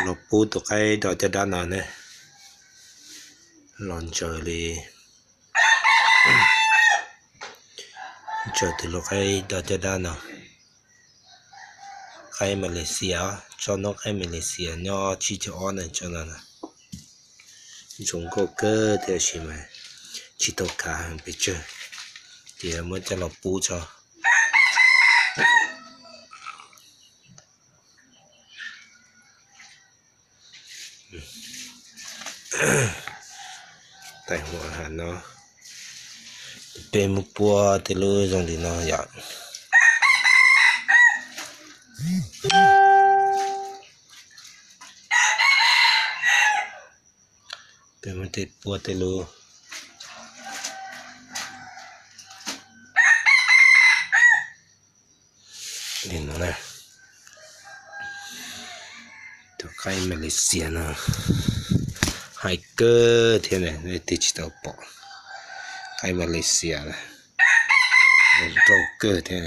Los pub tus qaib do caj dab no ne, los ntsaws li, ntsaws tus lub qaib do caj dab no. Qaib Malaysia, tsob noob qaib Malaysia nyob tsib caug ob na, tsob no na. Zoo nkauj kawg tiam sis mas tsis tau khav heev pes tsawg, ces muab coj los pub tso. Tais huam has no, peb muab puab tej lub zoo li no yom. Peb muab tej puab tej lub li no na. Tus qaib Malaysia no hais kawg thiab ne, nej twb tsis tau pom. Qaib Malaysia na, nrau kawg thiab.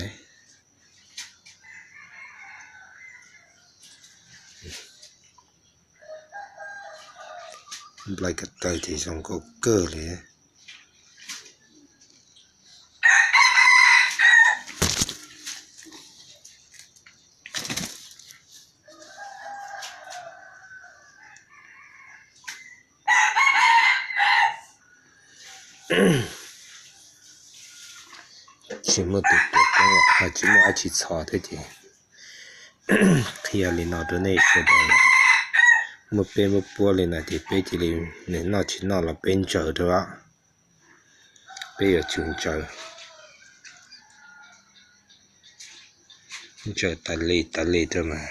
Nplai ko taw ces zoo nkauj kawg li. Tsis muaj tus tuav koob ho tsis muaj dab tsi txhos thiab ces qhia li no rau nej sawv daws. Muab peb muab puab li no ces peb cia li, nws noj tsis noj los peb ntsaws rau, peb yuav tsum ntsaws, ntsaws tas li tas li rau mas.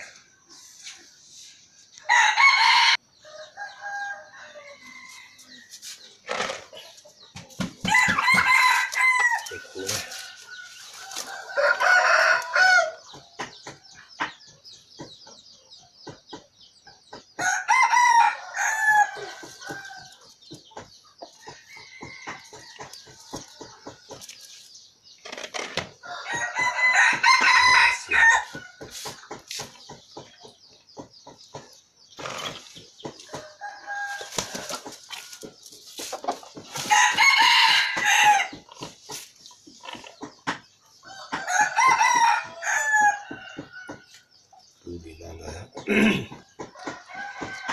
Pub li no ntag,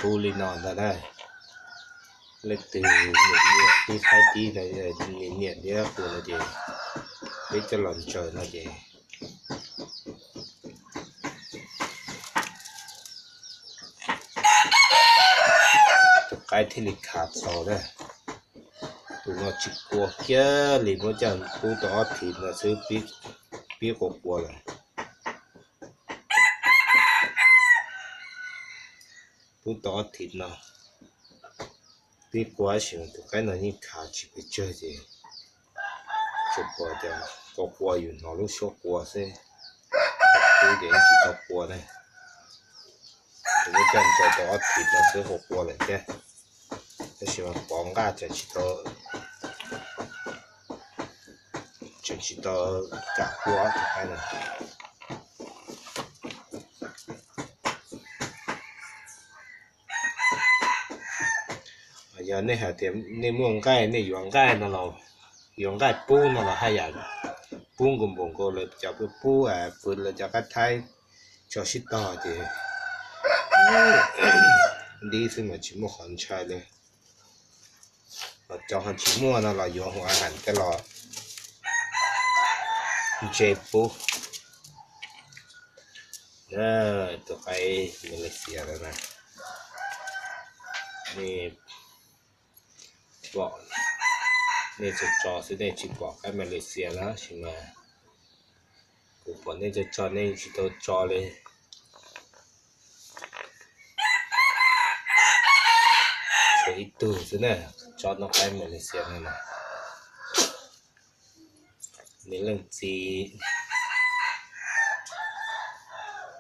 pub li no ntag na. Leej twg nyiam nyiam tib qaib tib, nyiam nyiam thiab qus no ces peb coj los ntsaws no ces tus qaib thiaj li khav txaus na. Tus no tsis qua kiag li, muab coj pub tau ob thiv no xwb pib qua qua lawm. Pub tau ob thiv no pib qua, tab sis tus qaib no yeej khav tsis pes tsawg ces tsuas pom tias qua qua yus hnov lub suab qua xwb, pub ces yeej tsis tau qua ne. Ces muab coj ntsaws tau ob thiv no xwb ho qua lawm thiab. Tab sis mas pov nqaj tseem tsis tau, tseem tsis tau kam qua tus qaib no. Yog nej hais tias nej muaj nqaij, nej yuav nqaij no los, yuav nqaij pub no los haj yam pub nkaus npaum nkaus lawv cov pub, pub lawv cov qab thaib tso sib tog ces dib xwb mas tsis muaj qhov ntshai li. Los cov ho tsis muaj no los yuav hu a has coj los ntse pub. Tus qaib Malaysia no na, nej pom, nej tso tso xwb, nej tsis pom qaib Malaysia na, tab sis mas kuv pom nej tso tso, nej tsis tau tso li. Tshuav ib tug xwb na, tsob noob qaib Malaysia no na. Nws leej txiv,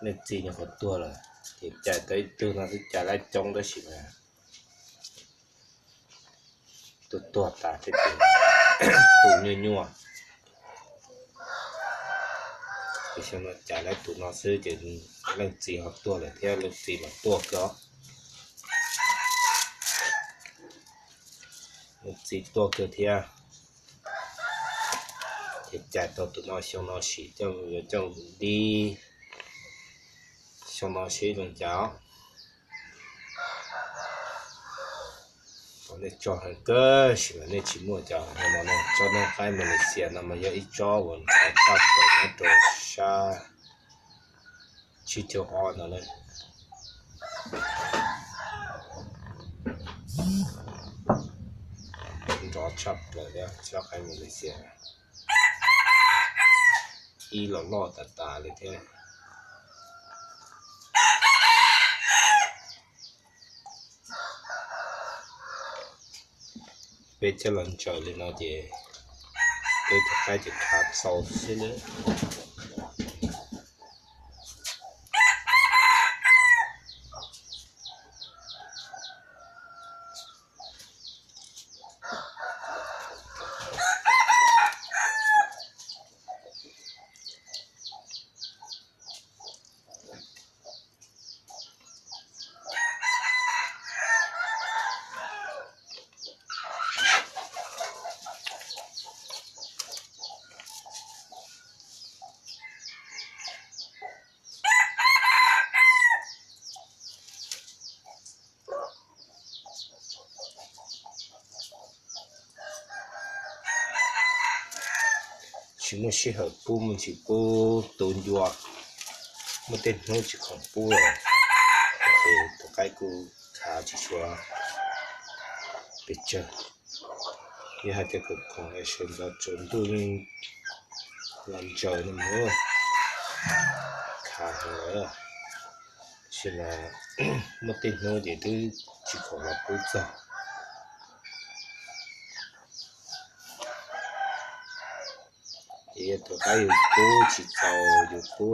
leej txiv nyuam qhuav tuag lawm, ces cais tau ib tug no xwb, cais lab coob tab sis mas tuag tuag tas thiab ces tu nyuaj nyuaj. Ces xyoo no cais lab tus no xwb ces leej txiv ho tuag lawm thiab, leej txiv mas tuaj kawg. Txiv tuaj kawg thiab. Ces cais tau tus no xyoo no sim coj, coj dib xyoo no seb zoo cas. Thaum nej tso heev kawg sim mas nej tsis muaj cov no no, tsob noob qaib Malaysia no mas yog ib tsob uas ntxhov tshaj plaws nyob rau sab tsib caug ob no na. Nrov tshaj plaws thiab tsob qaib Malaysia, ib los loj tas tas li thiab. Peb coj los ntsaws li no ces peb tus qaib ces khav txaus xwb lawm. Tsis muaj sij hawm pub, muaj tsis pub tu ncua, muaj tej hnub tsis khoom pub lawm, ces tus qaib kuj khav tsis tshua pes tsawg. Yog hais tias khoom khoom es sawv ntxov tsaus ntuj los ntsaws no mas khav heev lawm, tab sis mas muaj tej hnub ces twb tsis khoom los pub txog. Ces yog tus qaib yus pub tsis txaus yus pub,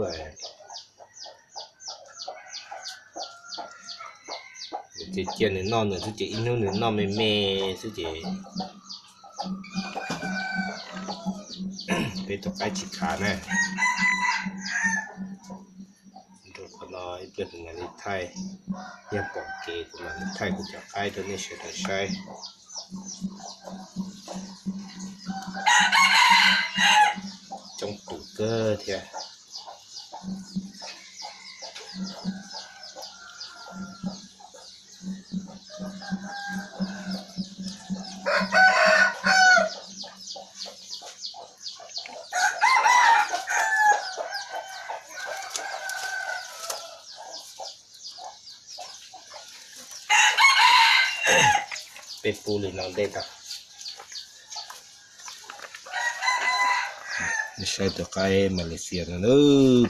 nws ces cia nws noj nws xwb ces ib hnub nws noj me me xwb ces peb tus qaib tsis khav na. Rau qhov no ib pliag kuv mam li thaij, yog pom kev kuv mam li thaij kuv cov qaib rau nej sawv daws saib. Coob tus kawg thiab. Peb pub li no ntej tag. Nej saib tus qaib Malaysia no,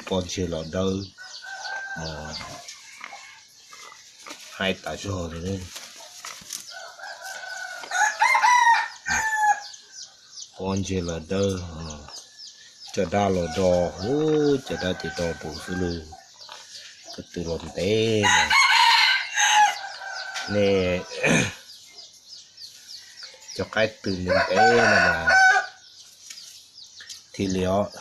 pob ntseg los dawb, haib tas zog li. Pob ntseg los dawb, caj dab los do, caj dab ces do nraud xwb lawm. Ko tw los ntev, nej cov qaib tw ntev ntev no mas thiaj li os.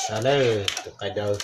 Saib na, tus qaib dawb.